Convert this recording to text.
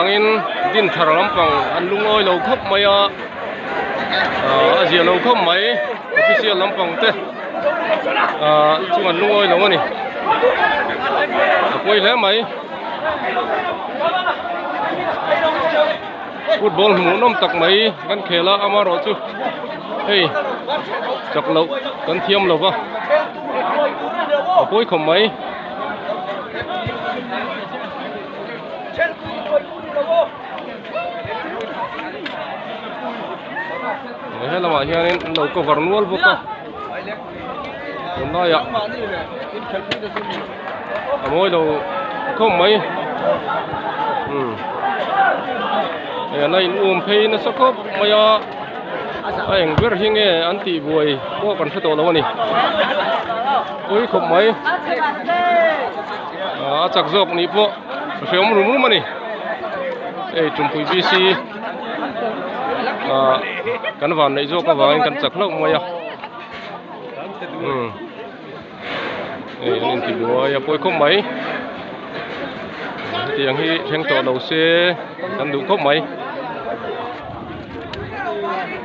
Chuvangin Dinthar lampang an lungawi lo khawp mai a, a zia lo khawp mai official lampang te chung an lungawi lo a ni. A pawi hle mai. Football hmuhnawm tak mai kan khel a, amaherawhchu hei chak loh kan thiam lo va, a pawi khawp mai. He lamah hianin an lo cover nual bawk a tunlaiah a mawi lo khawp mai umm hei an la in um phei nasa khawp mai a a eng ber hi nge an tih buai pawh kan hre tawh lo a ni pawi khawp mai a chak zawk nih pawh a hreawm rum rum a ni hei Tumpui B C ah kan van neih zawk avangin kan chak hlauh mai a umm hei an inti buai a pawi khawp mai hetiang hi thleng tawh lo se kan duh khawp mai.